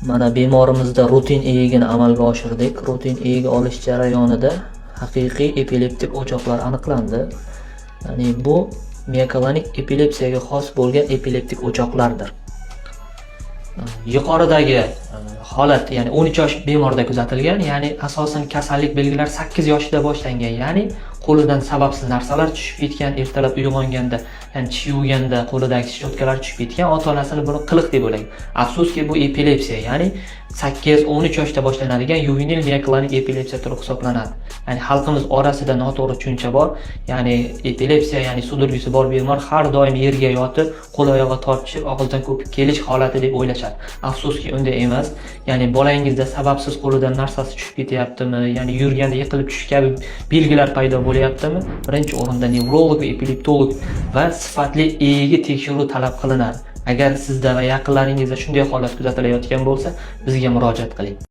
Mana, bemorimizda rutin EEGini amalga oshirdik. Rutin EEG olish jarayonida haqiqiy epileptik o'choqlar aniqlandi. Ya'ni bu mioklonik epilepsiyaga xos bo'lgan epileptik o'choqlardir. Yuqoridagi holat, ya'ni 13 yosh bemorda kuzatilgan, ya'ni asosan kasallik belgilari 8 yoshida boshlangan, ya'ni qo'lidan sababsiz narsalar tushib ketgan, ertalab uyg'onganda, ya'ni tish yuvganda qo'lidagi щётка lar tushib ketgan, ota-onasini buni qiliq deb o'ylagan. Afsuski, bu epilepsiya, ya'ni 8-13 yoshda boshlanadigan ювениль mioklonik epilepsiya turi hisoblanadi. Ya'ni xalqimiz orasida noto'g'ri tushuncha bor, ya'ni epilepsiya, ya'ni судорога si bor bemor har doim yerga yotib, qo'l oyog'i tortishib, og'izdan ko'pik kelish holati deb o'ylashadi. Afsuski, unday emas. Ya'ni bolangizda sababsiz qo'lidan narsasi tushib ketyaptimi, ya'ni yurganda yiqilib tushish kabi belgilar paydo bo'lyaptimi, birinchi o'rinda nevrolog va epileptolog va sifatli EEG tekshiruv talab qilinadi. Agar sizda va yaqinlaringizda shunday holat kuzatilayotgan bo'lsa, bizga murojaat qiling.